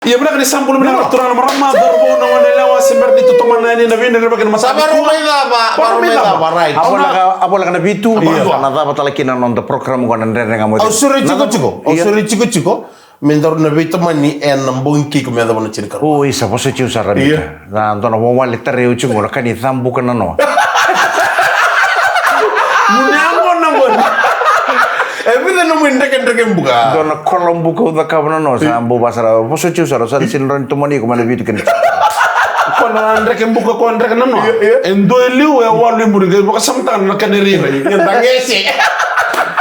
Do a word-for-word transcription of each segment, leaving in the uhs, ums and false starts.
Ia, vinaka ni sa bula vinaka na turaga na marama, cauravou, na goneyalewa, se bera ni tu tomana yani na veidredrevaki na mataka. Sa vakarau mai cava, vakarau mai cava, right. A voleka, a voleka na vitu, na cava tale kina na noda program qo na Dredre Ga Mo Cegu. Au sureti iko tiko, au sureti iko tiko. Me daru na veitomani ena bogi kei iko me yacova na tinikarua. O, isa, vosoti au sara, Mika. Na dua na wawale tarai au tiko qo na ka ni cabuka na noa. Muni a gona gona. E vica nomu idrekidreki buka? Dua na kola buka au cakava na noa, sa bau vasara, vosoti au sara, sa sega ni rawa ni tomani iko mai na vitu kina. Ko na dreke buka, ko na dreke na noa. Io, io. E dua e liu, e walu e muri, qai vakasamataka na kena irairai. Ia da qese.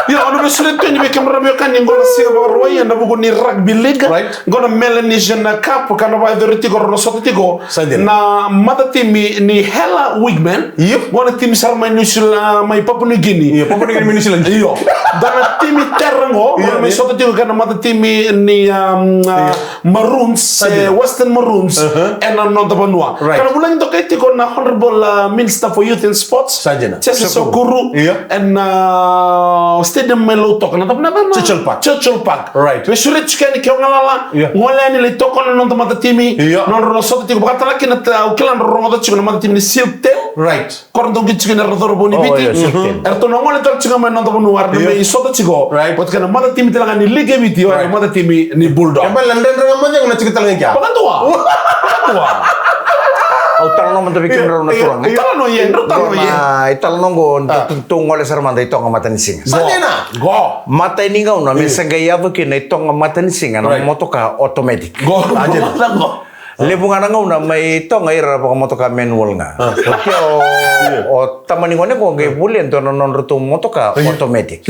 Ia, au na veisureti tu yani vei kemudrau veiwekani, qo na siga Vakarauwai ena vuku ni rugby league. Right. Qo na Melanesian Cup, ka na vakayacori tiko, rau na sota tiko. Sa dina. Na matatimi ni Hela Wigmen. Io. Qo na timi sara mai New Zealand, mai Papua New Guinea. Io, Papua New Guinea, mai New Zealand. Io. Da na timi tera qo, io, qo na mai sota tiko kei na matatimi ni, um, uh, Maroons, eh, Western Maroons, ena noda vanua. Right. Ka na vulagi dokai tiko na Honourable, uh, Minister for Youth and Sports, Sajana Jesse Sokuru, ena, uh, stadium mai Lautoka, na cava na, na, Churchill Park. Churchill Park. Right. Veisureti tiko yani ke o galala, gole yani lai tokona na noda matatimi, nodra na sota tiko, vakatale kina, au kila nodra rogoca tiko na matatimi ni Silktail. Right. Ko ra dau qito tiko na cauravou ni Viti. Eratou na gole tale tiko mai na noda vanua, era na mai sota tiko. Right. Vata kei na matatimi tale ga ni liga e Viti, o ira na matatimi ni Bulldog. E bale na Dredre Ga Mo Cegu na tiko tale ga kea. Vakadua. Vakadua. Au talanoa mada vei kemudrau na turaga. Talanoa, e, drau talanoa, e. Italanoa qo, tou gole sara mada i Toga Matanisiga. Sa dina. Qo. Matai ni gauna me sa qai yaco kina i Toga Matanisiga na motoka automatic. Qo. Levu ga na gauna mai Toga ira vakamotoka manual ga. Oti o, o tama ni gone qo qai volia e dua na nodratou motoka automatic.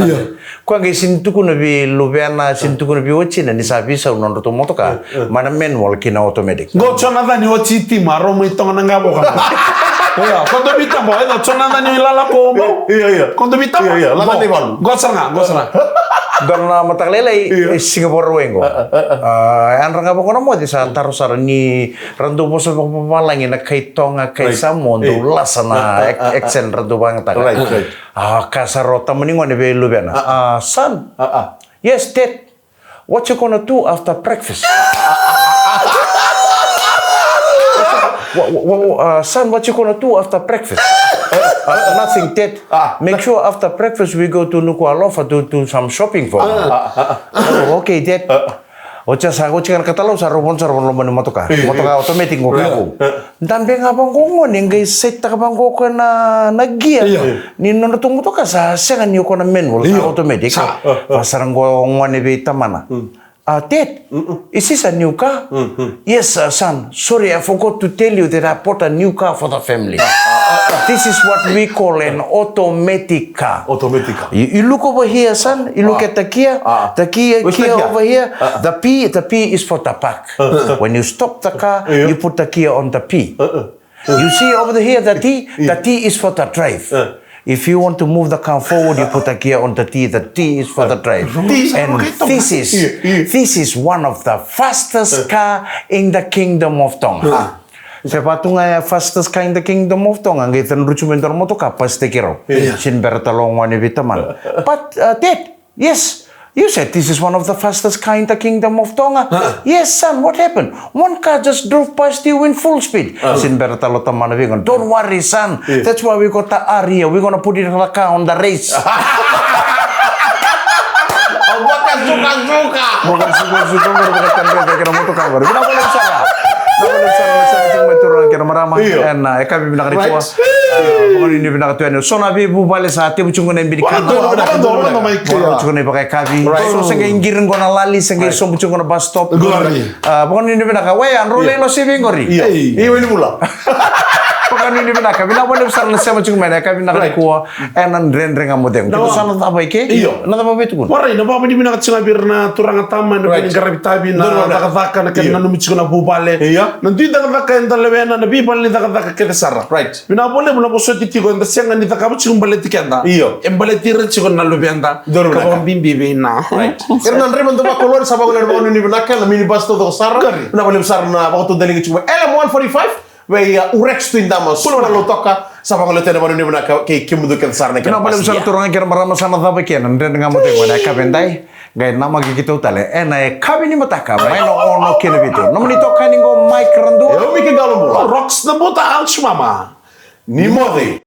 Koya qai sega ni tukuna vei luvena, sega ni tukuna vei watina ni sa veisau na nodratou motoka mai na manual ki na automatic. Qo Jonathan ni oti tima, rau mai Toga na qavoka. Io, ko dou veitaba, e dua Jonathan ni lala ko bau. Io, io. Ko dou veitaba. Io, io, lala ni valu. Qo sara ga, qo sara ga. Dua na mataka lailai, e Siga Vakarauwai qo. A, yadra ga vaqo na moce sa taro sara ni ra dau vosa vakavalagi na kai Toga, kai Samoa, dau lasa na ac-, accent ra dau vakayagataka. Right, right. A, kaya sara o tama ni gone vei luvena. A, son. Yes, Dad. What you gonna do after breakfast? Wha-, wha-, wha-, uh, son, what you gonna do after breakfast? Uh, nothing, Dad. Make sure after breakfast we go to Nuku'alofa to do some shopping for. Oh, okay, Dad. Oti sa, oti ga na katalau sa rau vodo sara vua na loma ni motoka. Motoka automatic qo ka vou. Dabe ga vaqo gone, qai setaka vaqo koya na, na gear. Ni nodratou motoka sa sega ni o koya na manual, sa automatic. Sa, a, a. Vaka sara qo gone vei tamana. A, Dad, is this a new car? Yes, uh, son. Sorry, I forgot to tell you that I bought a new car for the family. This is what we call an automatic car. Automatic car. You, you look over here, son. You look at the gear. The gear, gear over here. The P, the P is for the park. When you stop the car, you put the gear on the P. You see over here, the T, the T is for the drive. If you want to move the car forward, you put a gear on the T, the T is for the drive. And this is, this is one of the fastest car in the Kingdom of Tonga. Se vaka tu ga e fastest car in the Kingdom of Tonga, qai cudru tu mai dua na motoka, pasitaki rau. Sega ni bera tale o gone vei tamana. But, uh, Dad, yes, you said this is one of the fastest car in the Kingdom of Tonga. Yes, son, what happened? One car just drove past you in full speed. Sega ni bera tale o tamana vei gone. Don't worry, son. That's why we got the R here. We're gonna put it, the car on the race. Vakasukavuka. Vakasukavuka, vakatadreva kei na motoka qori. Vinaka vakalevu sara. Vinaka vakalevu sara na sema tiko mai turaga kei na marama. Io. Ena, e, yakavi vinaka nikua. Right. A, vakanuinui vinaka tu yani. So na veivuvale sa tevu tiko na ibini ka. Vinaka, vinaka, vinaka, vinaka. Vinaka tiko na ivakayakavi. Right. So se qai qiri qo na lali, se qai sobu tiko na bus stop. Qori. A, vakanuinui vinaka. Wai, a drau lai losi vei qori. Io. Ei. Io, ni vula. Vakanuinui vinaka. Vinaka vakalevu sara na sema tiko mai na yakavi vinaka nikua. Ena Dredre Ga Mo Cegu. Keitou sa na cava i ke? Io. Na cava vei tukuna? Warai, na vakavinavinaka tiko ga vei ira na turaga tama, na kena qaravi tavi, na cakacaka, na kena nanumi tiko na vuvale. Io. Na dui cakacaka eda lewena, na veivale ni cakacaka kece sara. Right. Vinaka vakalevu na vosoti tiko, eda sega ni cakava tiko baleti keda. Io. E baleti ira tiko na luveda. Ka vakabibi vei na. Right. Ira na draiva dau vakolori, sa vakolori, vakanuinui vinaka, na minibus taucoko sara. Qori. Vinaka vakalevu sara na vakatudaliga tiko mai. L M one forty-five. Vei, a, Urex Twin Damas, Bula, bula. Lautoka, sa vakalougatataki na vakanuinui vinaka kei kemudou kece sara na kena. Vinaka vakalevu sara turaga kei na marama, sa na cava i ke na Dredre Ga Mo Cegu ena yakavi edai. Qai namaki keitou tale ena yakavi ni mataka mai na ono ki na vitu. Nomuni itokani qo Mike Radu. E o Mike Qalobula. Rocks na buta, Alch Mama. Ni moce.